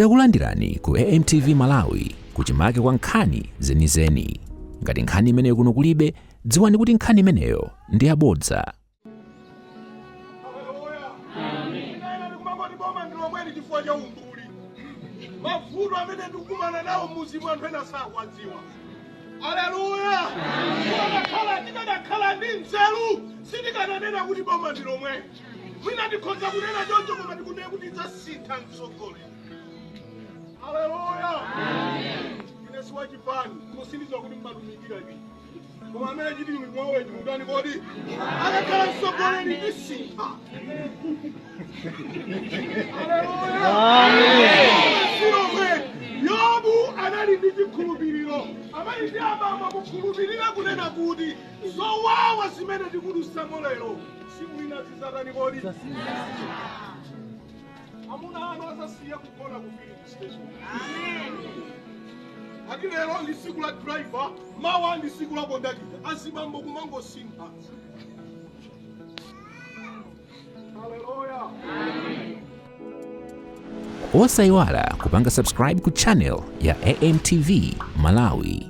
Takulandirani ku AMTV Malawi kuchimake kwa nkhani zenizeni. Ngati nkhani imeneyo kuno kulibe, dziwani kuti nkhani imeneyo ndi yabodza. Haleluya. Ine ndikumangoti boma ndi lomweli chifukwa cha umbuli. Mavuto amene ndikukumana nawo m'mudzimu anthu ena sakuwadziwa. Haleluya. Tikanakhala ndi nzeru sitikananena kuti boma ndi lomweli. Mwina tikhoza kunena choncho koma tikunena kuti tidzasintha mtsogoleri. Haleluya. Ine si wachipani, kusindiza kuti mmatumikira chiti. Koma amene chiti mwawe chimutani kodi? Akakhala mtsogoleri tisintha. Haleluya. Silomwe. Yobu anali ndi chikhulupiriro. Amayi ndi abambo mukhulupirire kunena kuti zowawa zimene tikudutsamo lero tsiku lina zidzatani kodi? Amuna anu adzasiya kugona ku filling station. Ati lero ndi tsiku la driver, mawa ndi tsiku la kondakita. Azibambo kumangosintha. Haleluya. Osayiwala kupanga subscribe ku channel ya AMTV Malawi.